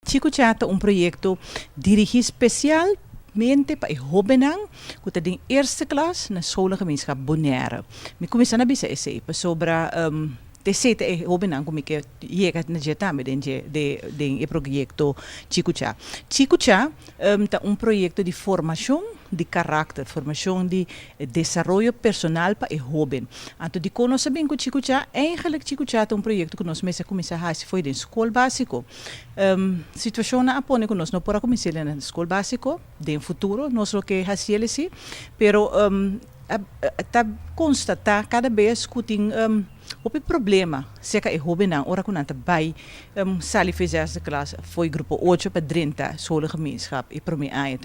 Chiku Cha ta un proyekto dirigí spesialmente pa e hóbennan ku ta den eerste klas na Scholengemeenschap Bonaire. Mi kuminsá na bisa esei pasobra esei ta e hóbennan ku mi ke yega na dje tambe den dje den e proyekto Chiku Cha. Chiku Cha ta un proyekto di formashon di karakter, formashon di desaroyo personal pa e hóben. Anto dikon nos a bin ku Chiku Cha? Eigenlik Chiku Cha ta un proyekto ku nos mester kuminsá hasi fo'i den skol básiko. Situashonnan a pone ku nos no por a kumins'é na skol básiko, den futuro nos lo ke hasiel esei, pero ta konstatá kada bes ku tin hopi problema serka e hóbennan ora ku nan ta bai sali for e zesde klas for e grupo ocho pa drenta scholengemeenschap e promé aña.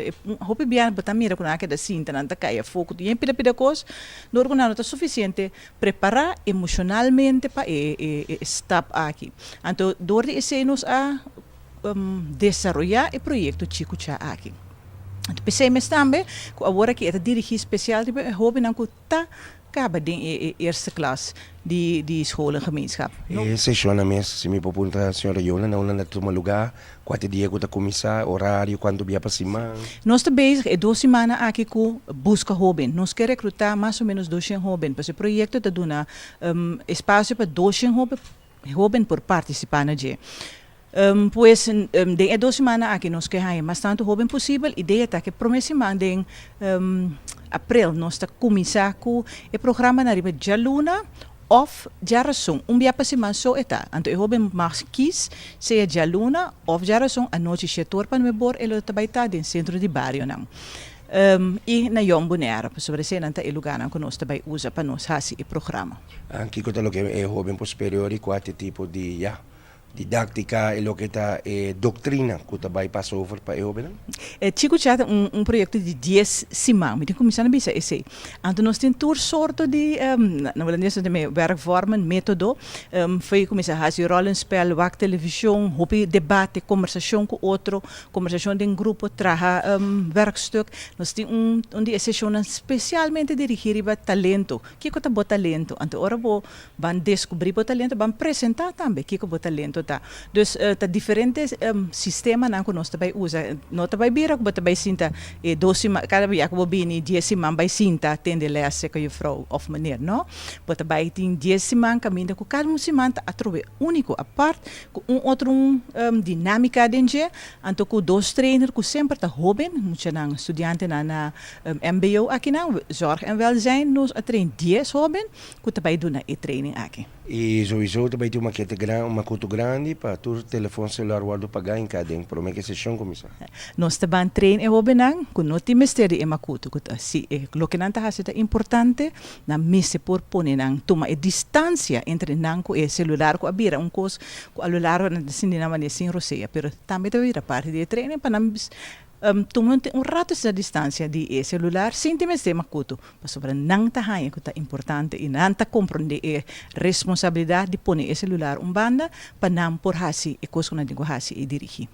Hopi bia bo ta mira ku nan a keda sinta, nan ta kai afó ku tin pida pida kos dor ku nan no ta sufisiente prepará emoshonalmente pa e stap aki. Anto dor di esei nos a desaroyá e proyekto Chiku Cha aki. Anto p'esei mes tambe ku awor aki e ta dirigí spesial riba e hóbennan ku ta kaba den e eerste klas di scholengemeenschap. E seshonnan mes, si mi por puntra señora Yola, na unda nan ta tuma lugá, Kua ta e dia ku ta kuminsá, orario, kuantu bia pa siman? Nos ta bezig e dos simannan aki ku buska hóben. Nos ke rekrutá mas o ménos doshen hóben. Pues e proyekto ta duna espasio pa doshen hóben por partisipá na dje. Pues den e dos simannan aki nos ke haña mas tantu hóben posibel. Idea ta ku e promé siman den aprel nos ta kuminsá ku e programanan riba djaluna Of djarason, un bia pa siman so e ta. Anto e hoben mag kis sea djaluna of djarason anochi shetor pa nuebor e lo ta bai ta den sentro di barionan i na Jong Bonaire, pasobra esenan ta e lugarnan ku nos ta bai usa pa nos hasi e programa. Kiko ta loke e hoben por spera ora i kua ta e tipo di, ya, Didáktika e loke ta e doktrina ku ta bai pasa over pa e hóbennan? E Chiku Cha ta un proyekto di dies siman. Mi tin kuminsá na bisa esei. Anto nos tin tur sorto di, na hulandes nos ta yama werkvormen, método. Fo'i kuminsá hasi rollenspel, wak televishon, hopi debate, kombersashon ku otro, kombersashon den grupo, traha werkstuk. Nos tin un di e seshonnan spesialmente dirigí riba talento. Kiko ta bo talento? Anto ora bo Ban deskubrí bo talento, ban presentá tambe kiko bo talento ta. Dus ta diferente sistemanan ku nos ta bai usa. No ta bai bira ku bo ta bai sinta e dos siman, kada bia ku bo bini dies siman bai sinta tende lès serka jufrou òf meneer. No, bo ta bai tin dies siman kaminda ku kada un siman ta atrobe úniko, apart, ku un otro un dinámika den dje, anto ku dos trainer ku semper ta hóben, muchanan, studiantenan na mbo akinan, Zorg en Welzijn, nos a train dies hóben. Ku ta bai duna e training aki. I souiso ta bai tin un makete gran, un makutu grandi pa tur telefon selular wòrdu pagá i ka den promé ku e seshon kuminsá. Nos ta ban train e hóbennan ku no tin mester di e makutu, ku ta si e loke nan ta hasi ta importante, nan mester por pone nan tuma e distansia entre nan ku e selular ku a bira un kos ku a lo largo nan ta sinti nan manera sin rosea, pero tambe ta bira parti di e training pa nan Tuma un rato esei distancia di e celular sin tin mester makutu, pasobra nan ta haña ku ta importante i nan ta komprondé e responsabilidat di pone e celular un banda pa nan por hasi e kos ku nan tin ku hasi i dirigí.